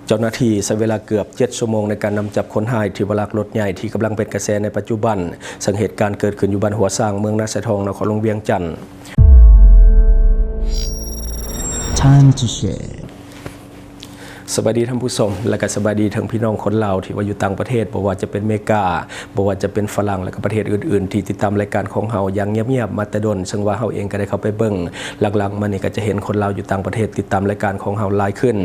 ເຈົ້າໜ້າທີ່ໃຊ້ເວລາເກືອບເຈັດຊົ່ວໂມງໃນການນຳຈັບຄົນຮ້າຍທີ່ວ່າລັກລົດໃຫຍ່ທີ່ກຳລັງເປັນກະແສໃນປັດຈຸບັນ, ເຊິ່ງເຫດການເກີດຂຶ້ນຢູ່ບ້ານຫົວຊ້າງ ເມືອງນາຊາຍທອງ ນະຄອນຫຼວງວຽງຈັນ. ສະບາຍດີທ່ານຜູ້ຊົມ ແລະ ກະສະບາຍດີເຖິງພີ່ນ້ອງຄົນລາວທີ່ວ່າຢູ່ຕ່າງປະເທດ, ບໍ່ວ່າຈະເປັນເມກາ, ບໍ່ວ່າຈະເປັນຝຣັ່ງ ແລະ ກະປະເທດອື່ນໆ ທີ່ຕິດຕາມລາຍການຂອງເຮົາຢ່າງງຽບໆມາແຕ່ດົນ, ເຊິ່ງວ່າເຮົາເອງກະໄດ້ເຂົ້າໄປເບິ່ງ ຫຼັງໆມານີ້ກະຈະເຫັນຄົນລາວຢູ່ຕ່າງປະເທດຕິດຕາມລາຍການຂອງເຮົາຫຼາຍຂຶ້ນ.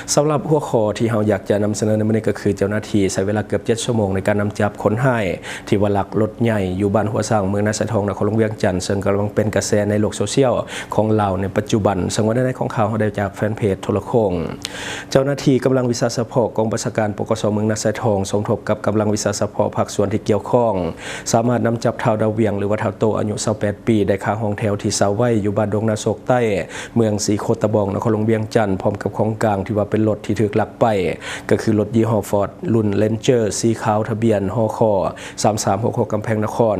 ສຳລັບຫົວຂໍ້ທີ່ເຮົາຢາກຈະນຳສະເໜີໃນມື້ນີ້ກະຄື ເຈົ້າໜ້າທີ່ໃຊ້ເວລາເກືອບເຈັດຊົ່ວໂມງໃນການນຳຈັບຄົນຮ້າຍທີ່ວ່າລັກລົດໃຫຍ່ຢູ່ບ້ານຫົວຊ້າງ ເມືອງນາຊາຍທອງ ນະຄອນຫຼວງວຽງຈັນ, ເຊິ່ງກຳລັງເປັນກະແສໃນໂລກໂຊຊຽວຂອງລາວໃນປັດຈຸບັນ. ເຊິ່ງວ່າໃນຂອງຂ່າວເຮົາໄດ້ຈາກແຟນເພຈໂທລະໂຄ່ງ. ເຈົ້າໜ້າທີ່ກຳລັງວິຊາສະເພາະກອງບັນຊາການ ປກສ ເມືອງນາຊາຍທອງ ສົມທົບກັບກຳລັງວິຊາສະເພາະພາກສ່ວນທີ່ກ່ຽວຂ້ອງ ສາມາດນຳຈັບທ້າວ ດາວວຽງ ຫຼືວ່າທ້າວໂຕ້ ອາຍຸຊາວແປດປີ ໄດ້ຄາຫ້ອງແຖວທີ່ເຊົ່າໄວ້ຢູ່ບ້ານດົງນາໂຊກໃຕ້ ເມືອງສີໂຄດຕະບອງ ນະຄອນຫຼວງວຽງຈັນ ພ້ອມກັບຂອງກາງທີ່ວ່າເປັນລົດທີ່ຖືກລັກໄປ ກະຄືລົດຍີ່ຫໍ້ຟອດ ລຸ້ນເຣນເຈີ ສີຂາວ ທະບຽນ ຮຄ ສາມສາມຫົກຫົກ ກຳແພງນະຄອນ.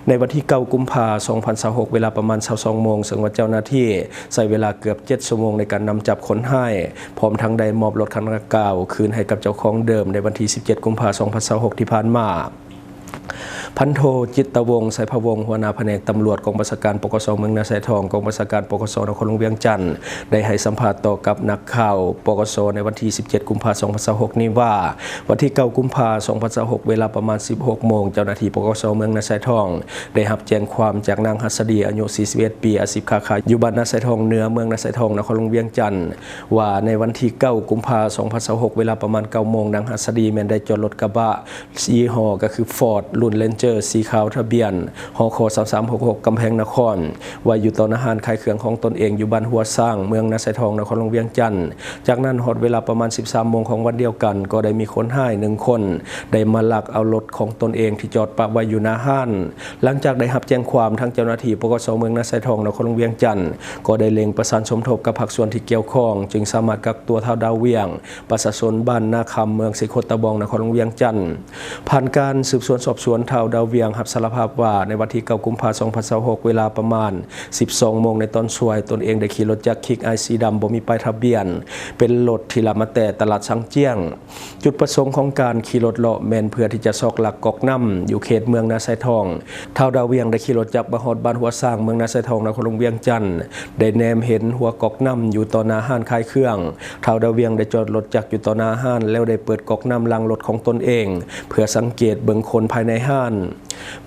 ໃນວັນທີເກົ້າ ກຸມພາ ສອງພັນຊາວຫົກ ເວລາປະມານຊາວສອງໂມງ ເຊິ່ງວ່າເຈົ້າໜ້າທີ່ໃຊ້ເວລາເກືອບເຈັດຊົ່ວໂມງໃນການນຳຈັບຄົນຮ້າຍ ພ້ອມທັງໄດ້ມອບລົດຄັນດັ່ງກ່າວຄືນໃຫ້ກັບເຈົ້າຂອງເດີມໃນວັນທີສິບເຈັດ ກຸມພາ ສອງພັນຊາວຫົກ ທີ່ຜ່ານມາ. ພັນໂທ ຈິດຕະວົງ ໄຊພະວົງ ຫົວໜ້າພະແນກຕຳຫຼວດກອງບັນຊາການ ປກສ ເມືອງນາຊາຍທອງ ກອງບັນຊາການ ປກສ ນະຄອນຫຼວງວຽງຈັນ ໄດ້ໃຫ້ສຳພາດຕໍ່ກັບນັກຂ່າວ ປກສ ໃນວັນທີສິບເຈັດ ກຸມພາ ສອງພັນຊາວຫົກ ນີ້ວ່າ ວັນທີເກົ້າ ກຸມພາ ສອງພັນຊາວຫົກ ເວລາປະມານສິບຫົກໂມງ ເຈົ້າໜ້າທີ່ ປກສ ເມືອງນາຊາຍທອງ ໄດ້ຮັບແຈ້ງຄວາມຈາກນາງ ຫັດສະດີ ອາຍຸສີ່ສິບເອັດປີ ອາຊີບຄ້າຂາຍ ຢູ່ບ້ານນາຊາຍທອງເໜືອ ເມືອງນາຊາຍທອງ ນະຄອນຫຼວງວຽງຈັນ ວ່າໃນວັນທີເກົ້າ ກຸມພາ ສອງພັນຊາວຫົກ ເວລາປະມານເກົ້າໂມງ ນາງຫັດສະດີແມ່ນໄດ້ຈອດລົດກະບະ ຍີ່ຫໍ້ກະຄືຟອດ ລຸ້ນເຣນເຈີ ສີຂາວ ທະບຽນ ຮຄ ສາມສາມຫົກຫົກ ກຳແພງນະຄອນ ໄວ້ຢູ່ຕໍ່ໜ້າຮ້ານຂາຍເຄື່ອງຂອງຕົນເອງຢູ່ບ້ານຫົວຊ້າງ ເມືອງນາຊາຍທອງ ນະຄອນຫຼວງວຽງຈັນ. ຈາກນັ້ນຮອດເວລາປະມານສິບສາມໂມງຂອງວັນດຽວກັນ ກໍໄດ້ມີຄົນຮ້າຍໜຶ່ງຄົນ ໄດ້ມາລັກເອົາລົດຂອງຕົນເອງທີ່ຈອດປະໄວ້ຢູ່ໜ້າຮ້ານ. ຫຼັງຈາກໄດ້ຮັບແຈ້ງຄວາມ, ທາງເຈົ້າໜ້າທີ່ ປກສ ເມືອງນາຊາຍທອງ ນະຄອນຫຼວງວຽງຈັນ ກໍໄດ້ເລັ່ງປະສານສົມທົບກັບພາກສ່ວນທີ່ກ່ຽວຂ້ອງ ຈຶ່ງສາມາດກັກຕົວທ້າວ ດາວວຽງ ປະຊາຊົນບ້ານນາຄຳ ເມືອງສີໂຄດຕະບອງ ນະຄອນຫຼວງວຽງຈັນ. ຜ່ານການສືບສວນສອບສວນ, ທ້າວ ດາວວຽງ ຮັບສາລະພາບວ່າ ໃນວັນທີເກົ້າ ກຸມພາ ສອງພັນຊາວຫົກ ເວລາປະມານສິບສອງໂມງໃນຕອນສວຍ, ຕົນເອງໄດ້ຂີ່ລົດຈັກຄິກໄອສີດຳບໍ່ມີປ້າຍທະບຽນ ເປັນລົດທີ່ລັກມາແຕ່ຕະຫຼາດຊາງຈຽງ. ຈຸດປະສົງຂອງການຂີ່ລົດເລາະແມ່ນເພື່ອທີ່ຈະຊອກລັກກອກນ້ຳຢູ່ເຂດເມືອງນາຊາຍທອງ. ທ້າວ ດາວວຽງ ໄດ້ຂີ່ລົດຈັກມາຮອດບ້ານຫົວຊ້າງ ເມືອງນາຊາຍທອງ ນະຄອນຫຼວງວຽງຈັນ ໄດ້ແນມເຫັນຫົວກອກນ້ຳຢູ່ຕໍ່ໜ້າຮ້ານຂາຍເຄື່ອງ. ທ້າວ ດາວວຽງ ໄດ້ຈອດລົດຈັກຢູ່ຕໍ່ໜ້າຮ້ານ ແລ້ວໄດ້ເປີດກອກນ້ຳຫຼັງລົດຂອງຕົນເອງ ເພື່ອສັງເກດເບິ່ງຄົນພາຍໃນຮ້ານ.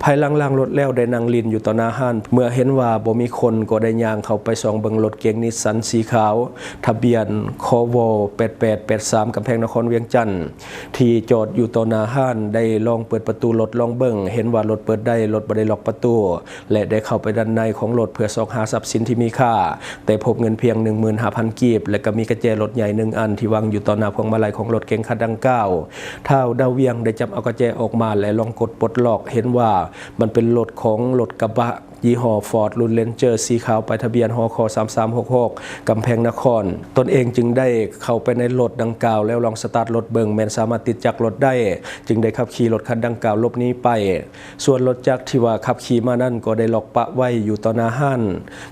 ພາຍຫຼັງລ້າງລົດແລ້ວໄດ້ນັ່ງຫຼິ້ນຢູ່ຕໍ່ໜ້າຮ້ານ. ເມື່ອເຫັນວ່າບໍ່ມີຄົນ ກໍໄດ້ຍ່າງເຂົ້າໄປສ່ອງເບິ່ງລົດເກັງນິດສັນສີຂາວ ທະບຽນ ຄວ ແປດແປດແປດສາມ ກຳແພງນະຄອນວຽງຈັນ ທີ່ຈອດຢູ່ຕໍ່ໜ້າຮ້ານ. ໄດ້ລອງເປີດປະຕູລົດລອງເບິ່ງ, ເຫັນວ່າລົດເປີດໄດ້, ລົດບໍ່ໄດ້ລັອກປະຕູ ແລະ ໄດ້ເຂົ້າໄປດ້ານໃນຂອງລົດເພື່ອຊອກຫາຊັບສິນທີ່ມີຄ່າ, ແຕ່ພົບເງິນພຽງໜຶ່ງໝື່ນຫ້າພັນກີບ ແລະ ກໍມີກະແຈລົດໃຫຍ່ໜຶ່ງອັນທີ່ວາງຢູ່ຕໍ່ໜ້າພວງມາໄລຂອງລົດເກັງຄັນດັ່ງກ່າວ. ທ້າວ ດາວວຽງ ໄດ້ຈັບເອົາກະແຈອອກມາ ແລະ ລອງກົດປົດລັອກ, ເຫັນວ່າມັນເປັນລົດຂອງລົດກະບະ ຍີ່ຫໍ້ຟອດ ລຸ້ນເຣນເຈີ ສີຂາວ ປ້າຍທະບຽນ ຮຄ ສາມສາມຫົກຫົກ ກຳແພງນະຄອນ. ຕົນເອງຈຶ່ງໄດ້ເຂົ້າໄປໃນລົດດັ່ງກ່າວ ແລ້ວລອງສະຕາດລົດເບິ່ງ ແມ່ນສາມາດຕິດຈັກລົດໄດ້, ຈຶ່ງໄດ້ຂັບຂີ່ລົດຄັນດັ່ງກ່າວຫຼົບໜີໄປ. ສ່ວນລົດຈັກທີ່ວ່າຂັບຂີ່ມານັ້ນ ກໍໄດ້ລັອກປະໄວ້ຢູ່ຕໍ່ໜ້າຮ້ານ,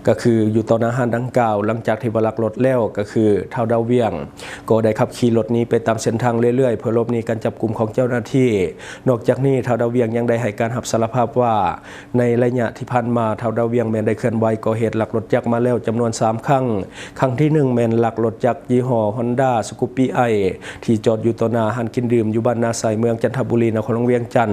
ກໍຄືຢູ່ຕໍ່ໜ້າຮ້ານດັ່ງກ່າວ. ຫຼັງຈາກທີ່ວ່າລັກລົດແລ້ວ, ກໍຄືທ້າວ ດາວວຽງ ກໍໄດ້ຂັບຂີ່ລົດໜີໄປຕາມເສັ້ນທາງເລື້ອຍໆ ເພື່ອຫຼົບໜີການຈັບກຸມຂອງເຈົ້າໜ້າທີ່. ນອກຈາກນີ້, ທ້າວ ດາວວຽງ ຍັງໄດ້ໃຫ້ການຮັບສາລະພາບວ່າ ໃນໄລຍະທີ່ຜ່ານມາ, ທ້າວ ດາວວຽງ ແມ່ນໄດ້ເຄື່ອນໄຫວກໍ່ເຫດລັກລົດຈັກມາແລ້ວຈຳນວນສາມຄັ້ງ. ຄັ້ງທີໜຶ່ງ ແມ່ນລັກລົດຈັກຍີ່ຫໍ້ ຮອນດ້າ ສະກຸບປີ້ໄອ ທີ່ຈອດຢູ່ຕໍ່ໜ້າຮ້ານກິນດື່ມຢູ່ບ້ານນາໄຊ ເມືອງຈັນທະບູລີ ນະຄອນຫຼວງວຽງຈັນ,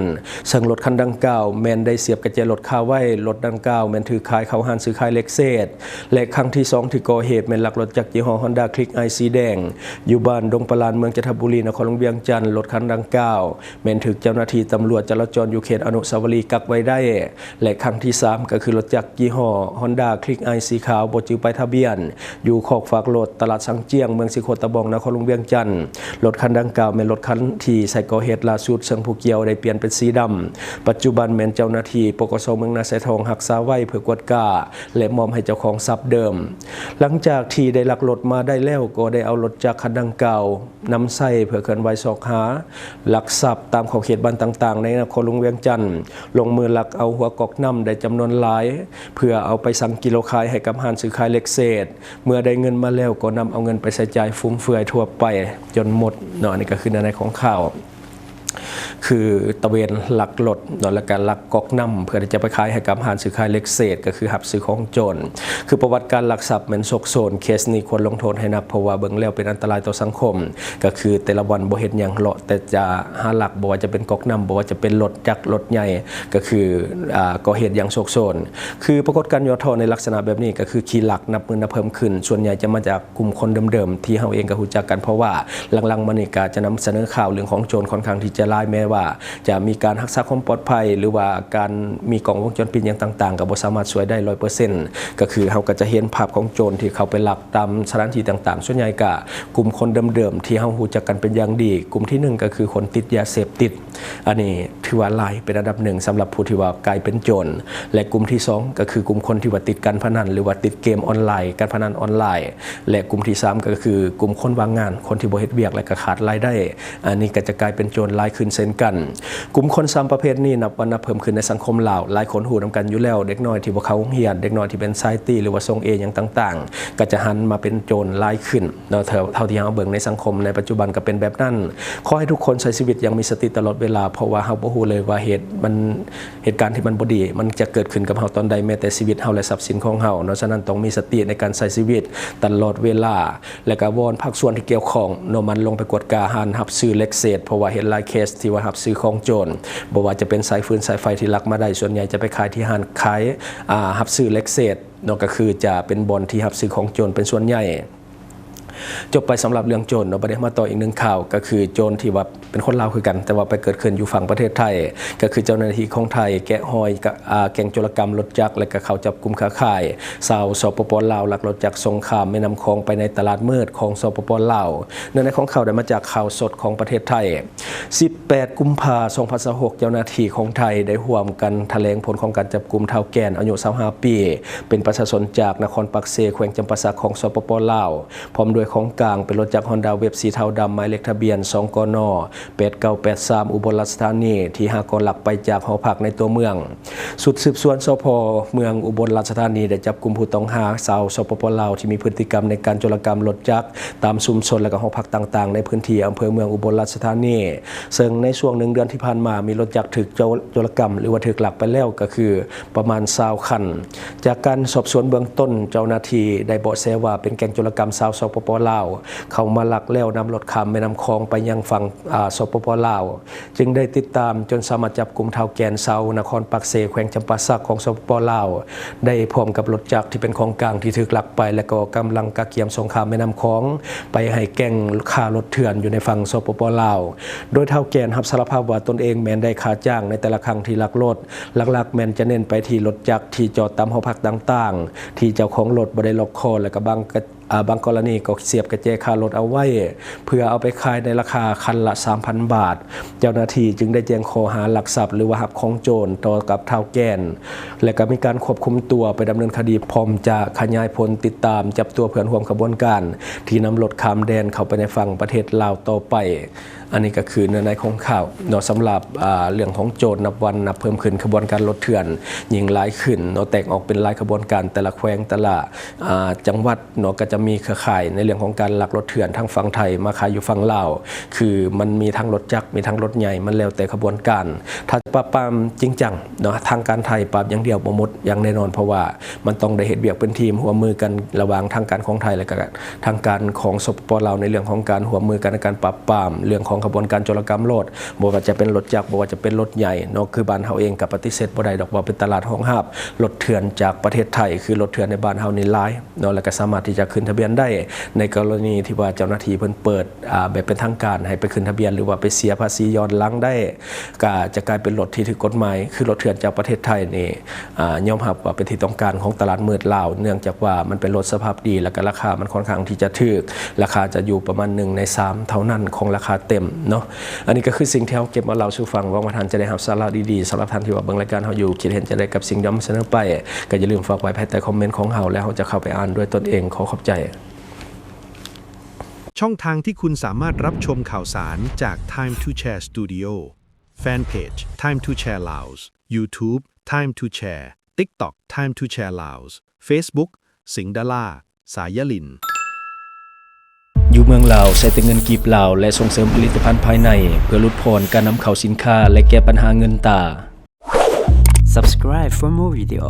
ເຊິ່ງລົດຄັນດັ່ງກ່າວແມ່ນໄດ້ສຽບກະແຈລົດຄາໄວ້. ລົດດັ່ງກ່າວແມ່ນຖືກຂາຍເຂົ້າຮ້ານຊື້ຂາຍເຫຼັກເສດ ແລະ ຄັ້ງທີສອງທີ່ກໍ່ເຫດແມ່ນລັກລົດຈັກຍີ່ຫໍ້ ຮອນດ້າ ຄລິກໄອ ສີແດງ ຢູ່ບ້ານດົງປະລານ ເມືອງຈັນທະບູລີ ນະຄອນຫຼວງວຽງຈັນ. ລົດຄັນດັ່ງກ່າວ ແມ່ນຖືກເຈົ້າໜ້າທີ່ຕຳຫຼວດຈະລາຈອນຢູ່ເຂດອະນຸສາວະລີກັກໄວ້ໄດ້ ແລະ ຄັ້ງທີສາມ ກໍຄືລົດຈັກຍີ່ຫໍ້ ຮອນດ້າ ຄລິກໄອ ສີຂາວ ບໍ່ຈື່ປ້າຍທະບຽນ ຢູ່ຄອກຝາກລົດ ຕະຫຼາດຊາງຈຽງ ເມືອງສີໂຄດຕະບອງ ນະຄອນຫຼວງວຽງຈັນ. ລົດຄັນດັ່ງກ່າວແມ່ນລົດຄັນທີ່ໃຊ້ກໍ່ເຫດລ່າສຸດ, ເຊິ່ງຜູ້ກ່ຽວໄດ້ປ່ຽນເປັນສີດຳ. ປັດຈຸບັນແມ່ນເຈົ້າໜ້າທີ່ ປກສ ເມືອງນາຊາຍທອງ ຮັກສາໄວ້ເພື່ອກວດກາ ແລະ ມອບໃຫ້ເຈົ້າຂອງຊັບເດີມ. ຫຼັງຈາກທີ່ໄດ້ລັກລົດມາໄດ້ແລ້ວ, ກໍໄດ້ເອົາລົດຈັກຄັນດັ່ງກ່າວ ນຳໃຊ້ເພື່ອເຄື່ອນໄຫວຊອກຫາລັກຊັບຕາມຂອບເຂດບ້ານຕ່າງໆ ໃນນະຄອນຫຼວງວຽງຈັນ, ລົງມືລັກເອົາຫົວກອກນ້ຳໄດ້ຈຳນວນ ຫຼາຍ ເພື່ອເອົາໄປຊັ່ງກິໂລຂາຍໃຫ້ກັບຮ້ານຊື້ຂາຍເຫຼັກເສດ. ເມື່ອໄດ້ເງິນມາແລ້ວກໍນຳເອົາເງິນໄປໃຊ້ຈ່າຍຟຸມເຟືອຍທົ່ວໄປຈົນໝົດເນາະ. ອັນນີ້ກໍຄືເນື້ອໃນຂອງຂ່າວ ຄືຕະເວນລັກລົດເນາະ ແລ້ວກໍລັກກອກນ້ຳ ເພື່ອທີ່ຈະໄປຂາຍໃຫ້ກັບຮ້ານຊື້ຂາຍເຫຼັກເສດ ກໍຄືຮັບຊື້ຂອງໂຈນ. ຄືປະຫວັດການລັກຊັບແມ່ນໂຊກໂຊນ, ເຄສນີ້ຄວນລົງໂທດໃຫ້ໜັກ ເພາະວ່າເບິ່ງແລ້ວເປັນອັນຕະລາຍຕໍ່ສັງຄົມ. ກໍຄືແຕ່ລະວັນບໍ່ເຮັດຫຍັງ ເລາະແຕ່ຈະຫາລັກ, ບໍ່ວ່າຈະເປັນກອກນ້ຳ, ບໍ່ວ່າຈະເປັນລົດຈັກລົດໃຫຍ່ ກໍຄື ອ່າ ກໍ່ເຮັດຢ່າງໂຊກໂຊນ. ຄືປາກົດການຫຍໍ້ທໍ້ໃນລັກສະນະແບບນີ້ ກໍຄືຂີ້ລັກນັບມື້ນັບເພີ່ມຂຶ້ນ, ສ່ວນໃຫຍ່ຈະມາຈາກ ກຸ່ມຄົນເດີມໆ ທີ່ເຮົາເອງກໍຮູ້ຈັກກັນ, ເພາະວ່າຫຼັງໆມານີ້ກໍຈະນຳສະເໜີຂ່າວເລື່ອງຂອງໂຈນຂ້ອນຂ້າງທີ່ຈະຫຼາຍ, ແມ້ວ່າຈະມີການຮັກສາຄວາມປອດໄພ ຫຼືວ່າການມີກ້ອງວົງຈອນປິດຫຍັງຕ່າງໆ ກໍບໍ່ສາມາດຊ່ວຍໄດ້ຮ້ອຍເປີເຊັນ. ກໍຄືເຮົາກໍຈະເຫັນພາບຂອງໂຈນທີ່ເຂົ້າໄປລັກຕາມສະຖານທີ່ຕ່າງໆ, ສ່ວນໃຫຍ່ກໍກຸ່ມຄົນເດີມໆ ທີ່ເຮົາຮູ້ຈັກກັນເປັນຢ່າງດີ. ກຸ່ມທີໜຶ່ງກໍຄືຄົນຕິດຢາເສບຕິດ, ອັນນີ້ຖືວ່າຫຼາຍເປັນອັນດັບໜຶ່ງສຳລັບຜູ້ທີ່ວ່າກາຍເປັນໂຈນ ແລະ ກຸ່ມທີສອງກໍຄືກຸ່ມຄົນທີ່ວ່າຕິດການພະນັນ ຫຼືວ່າຕິດເກມອອນລາຍ, ການພະນັນອອນລາຍ ແລະ ກຸ່ມທີສາມກໍຄືກຸ່ມຄົນວ່າງງານ, ຄົນທີ່ບໍ່ເຮັດວຽກ ແລະ ກໍຂາດລາຍໄດ້, ອັນນີ້ກໍຈະກາຍເປັນໂຈນຫຼາຍຂຶ້ນເຊັ່ນກັນ. ກຸ່ມຄົນສາມປະເພດນີ້ນັບວັນນັບເພີ່ມຂຶ້ນໃນສັງຄົມລາວ, ຫຼາຍຄົນຮູ້ນຳກັນຢູ່ແລ້ວ, ເດັກນ້ອຍທີ່ບໍ່ເຂົ້າໂຮງຮຽນ, ເດັກນ້ອຍທີ່ເປັນສາຍຕີ ຫຼືວ່າສົ່ງເອຫຍັງຕ່າງໆ ກໍຈະຫັນມາເປັນໂຈນຫຼາຍຂຶ້ນ. ເນາະ ເທົ່າ ເທົ່າທີ່ເຮົາເບິ່ງໃນສັງຄົມໃນປັດຈຸບັນກໍເປັນແບບນັ້ນ. ຂໍໃຫ້ທຸກຄົນໃຊ້ຊີວິດຢ່າງມີສະຕິຕະຫຼອດເວລາ, ເພາະວ່າເຮົາບໍ່ຮູ້ເລີຍວ່າເຫດມັນ ເຫດການທີ່ມັນບໍ່ດີ ມັນຈະເກີດຂຶ້ນກັບເຮົາຕອນໃດ, ແມ້ແຕ່ຊີວິດເຮົາ ແລະ ຊັບສິນຂອງເຮົາເນາະ. ສະນັ້ນ ຕ້ອງມີສະຕິໃນການໃຊ້ຊີວິດຕະຫຼອດເວລາ, ແລະ ກໍວອນພາກສ່ວນທີ່ກ່ຽວຂ້ອງເນາະ ໝັ່ນລົງໄປກວດກາຮ້ານຮັບຊື້ເຫຼັກເສດ, ເພາະວ່າເຫັນຫຼາຍເຄສທີ່ວ່າຮັບຊື້ຂອງໂຈນ, ບໍ່ວ່າຈະເປັນສາຍຟືນສາຍໄຟທີ່ລັກມາໄດ້, ສ່ວນໃຫຍ່ຈະໄປຂາຍທີ່ຮ້ານຂາຍ ອ່າ ຮັບຊື້ເຫຼັກເສດ ເນາະ ກໍຄືຈະເປັນບ່ອນທີ່ຮັບຊື້ຂອງໂຈນເປັນສ່ວນໃຫຍ່. ຈົບໄປສຳລັບເລື່ອງໂຈນເນາະ, ບັດນີ້ມາຕໍ່ອີກໜຶ່ງຂ່າວ ກໍຄືໂຈນທີ່ວ່າເປັນຄົນລາວຄືກັນ ແຕ່ວ່າໄປເກີດຂຶ້ນຢູ່ຝັ່ງປະເທດໄທ, ກໍຄືເຈົ້າໜ້າທີ່ຂອງໄທແກະຮອຍກະ ອ່າ ແກ້ງໂຈລະກຳລົດຈັກ ແລະ ກໍເຂົ້າຈັບກຸມເຄືອຂ່າຍຊາວ ສປປ ລາວ ລັກລົດຈັກສົ່ງຂ້າມແມ່ນ້ຳຂອງໄປໃນຕະຫຼາດມືດຂອງ ສປປ ລາວ. ເນື້ອໃນຂອງຂ່າວໄດ້ມາຈາກຂ່າວສົດຂອງປະເທດໄທ. ສິບແປດ ກຸມພາ ສອງພັນຊາວຫົກ ເຈົ້າໜ້າທີ່ຂອງໄທໄດ້ຮ່ວມກັນຖະແຫຼງຜົນຂອງການຈັບກຸມທ້າວແກ່ນ ອາຍຸ ຊາວຫ້າ ປີ ເປັນປະຊາຊົນຈາກນະຄອນປາກເຊ ແຂວງຈຳປາສັກ ຂອງ ສປປ ລາວ ພ້ອມດ້ວຍຂອງກາງເປັນລົດຈັກຮອນດ້າເວບສີເທົາດຳ ໝາຍເລກທະບຽນ ສອງ ກນ ແປດເກົ້າແປດສາມ ອຸບົນລາຊະທານີ ທີ່ຫາກໍ່ລັກໄປຈາກຫໍພັກໃນຕົວເມືອງ. ຊຸດສືບສວນ ສພ ເມືອງອຸບົນລາຊະທານີ ໄດ້ຈັບກຸມຜູ້ຕ້ອງຫາຊາວ ສປປ ລາວ ທີ່ມີພຶດຕິກຳໃນການໂຈລະກຳລົດຈັກຕາມຊຸມຊົນ ແລະ ກໍຫໍພັກຕ່າງໆ ໃນພື້ນທີ່ອຳເພີເມືອງອຸບົນລາຊະທານີ, ເຊິ່ງໃນຊ່ວງໜຶ່ງເດືອນທີ່ຜ່ານມາ ມີລົດຈັກຖືກໂຈ ໂຈລະກຳ ຫຼືວ່າຖືກລັກໄປແລ້ວ ກໍຄືປະມານຊາວຄັນ. ຈາກການສອບສວນເບື້ອງຕົ້ນ, ເຈົ້າໜ້າທີ່ໄດ້ເບາະແສວ່າເປັນແກ້ງໂຈລະກຳຊາວ ສປປ ລາວ ເຂົ້າມາລັກແລ້ວນຳລົດຂ້າມແມ່ນ້ຳຂອງໄປຍັງຝັ່ງ ອາ ສປປ ລາວ. ຈຶ່ງໄດ້ຕິດຕາມຈົນສາມາດຈັບກຸມທ້າວແກ່ນ ຊາວນະຄອນປາກເຊ ແຂວງຈຳປາສັກ ຂອງ ສປປ ລາວ ໄດ້ພ້ອມກັບລົດຈັກທີ່ເປັນຂອງກາງທີ່ຖືກລັກໄປ ແລະ ກໍກຳລັງກະກຽມສົ່ງຂ້າມແມ່ນ້ຳຂອງໄປໃຫ້ແກ້ງຄ້າລົດເຖື່ອນຢູ່ໃນຝັ່ງ ສປປ ລາວ. ໂດຍທ້າວແກ່ນຮັບສາລະພາບວ່າຕົນເອງແມ່ນໄດ້ຄ່າຈ້າງໃນແຕ່ລະຄັ້ງທີ່ລັກລົດ, ຫຼັກໆແມ່ນຈະເນັ້ນໄປທີ່ລົດຈັກທີ່ຈອດຕາມຫໍພັກຕ່າງໆ ທີ່ເຈົ້າຂອງລົດບໍ່ໄດ້ລັອກຄໍ ແລະ ກໍບາງ ອາ ບາງກໍລະນີກໍສຽບກະແຈຄ່າລົດເອົາໄວ້ ເພື່ອເອົາໄປຂາຍໃນລາຄາຄັນລະສາມພັນບາດ. ເຈົ້າໜ້າທີ່ຈຶ່ງໄດ້ແຈ້ງຂໍ້ຫາລັກຊັບ ຫຼືວ່າຮັບຂອງໂຈນຕໍ່ກັບທ້າວແກ່ນ ແລະ ກໍມີການຄວບຄຸມຕົວໄປດຳເນີນຄະດີ ພ້ອມຈະຂະຫຍາຍຜົນຕິດຕາມຈັບຕົວເພື່ອນຮ່ວມຂະບວນການທີ່ນຳລົດຂ້າມແດນເຂົ້າໄປໃນຝັ່ງປະເທດລາວຕໍ່ໄປ. ອັນນີ້ກໍຄືເນື້ອໃນຂອງຂ່າວເນາະ ສຳລັບ ອາ ເລື່ອງຂອງໂຈນນັບວັນນັບເພີ່ມຂຶ້ນ, ຂະບວນການລົດເຖື່ອນຍິ່ງຫຼາຍຂຶ້ນເນາະ, ແຕກອອກເປັນຫຼາຍຂະບວນການ, ແຕ່ລະແຂວງ ແຕ່ລະ ອາ ຈັງຫວັດເນາະ ກໍຈະມີເຄືອຂ່າຍໃນເລື່ອງຂອງການລັກລົດເຖື່ອນທາງຝັ່ງໄທມາຂາຍຢູ່ຝັ່ງລາວ. ຄືມັນມີທັງລົດຈັກ ມີທັງລົດໃຫຍ່, ມັນແລ້ວແຕ່ຂະບວນການ. ຖ້າຈະປາບປາມຈິງຈັງເນາະ, ທາງການໄທປາບຢ່າງດຽວບໍ່ໝົດຢ່າງແນ່ນອນ, ເພາະວ່າມັນຕ້ອງໄດ້ເຮັດວຽກເປັນທີມ ຮ່ວມມືກັນລະຫວ່າງທາງການຂອງໄທ ແລະ ກໍ ທາງການຂອງ ສປປ ລາວ ໃນເລື່ອງຂອງການຮ່ວມມືກັນໃນການປາບປາມເລື່ອງຂອງຂະບວນການໂຈລະກຳລົດ, ບໍ່ວ່າຈະເປັນລົດຈັກ, ບໍ່ວ່າຈະເປັນລົດໃຫຍ່ເນາະ. ຄືບ້ານເຮົາເອງກໍປະຕິເສດບໍ່ໄດ້ດອກວ່າເປັນຕະຫຼາດຮອງຮັບລົດເຖື່ອນຈາກປະເທດໄທ, ຄືລົດເຖື່ອນໃນບ້ານເຮົານີ້ຫຼາຍເນາະ, ແລ້ວກໍສາມາດທີ່ຈະຂຶ້ນທະບຽນໄດ້. ໃນກໍລະນີທີ່ວ່າເຈົ້າໜ້າທີ່ເພິ່ນເປີດ ອາ ແບບເປັນທາງການໃຫ້ໄປຂຶ້ນທະບຽນ ຫຼືວ່າໄປເສຍພາສີຍ້ອນຫຼັງໄດ້, ກໍຈະກາຍເປັນລົດທີ່ຖືກກົດໝາຍ. ຄືລົດເຖື່ອນຈາກປະເທດໄທນີ້ ອາ ຍອມຮັບວ່າເປັນທີ່ຕ້ອງການຂອງຕະຫຼາດມືດລາວ, ເນື່ອງຈາກວ່າມັນເປັນລົດສະພາບດີ ແລ້ວກໍລາຄາມັນຄ່ອນຂ້າງທີ່ຈະຖືກ, ລາຄາຈະຢູ່ປະມານໜຶ່ງໃນສາມເທົ່ານັ້ນຂອງລາຄາເຕັມເນາະ. ອັນນີ້ກໍຄືສິ່ງທີ່ເຮົາເກັບມາເລົ່າສູ່ຟັງ, ຫວັງວ່າທ່ານຈະໄດ້ຮັບສາລະດີໆ. ສຳລັບທ່ານທີ່ວ່າເບິ່ງລາຍການເຮົາຢູ່, ຄິດເຫັນຈັ່ງໃດກັບສິ່ງທີ່ນຳສະເໜີໄປ, ກໍຢ່າລືມຝາກໄວ້ພາຍໃຕ້ຄອມເມັນຂອງເຮົາ ແລ້ວເຮົາຈະເຂົ້າໄປອ່ານດ້ວຍຕົນເອງ. ຂໍຂອບໃຈ. ช่องทางที่คุณสามารถรับชมข่าวสารจาก Time to Share Studio Fanpage Time to Share Laos YouTube Time to Share TikTok Time to Share Laos, Facebook ສິງດາລາ ສາຍຍາລິນ. ຢູ່ເມືອງລາວ ໃຊ້ແຕ່ເງິນກີບລາວ ແລະ ສົ່ງເສີມຜະລິດຕະພັນພາຍໃນ ເພື່ອຫຼຸດຜ່ອນການນຳເຂົ້າສິນຄ້າ ແລະ ແກ້ບັນຫາເງິນຕາ. Subscribe for more video.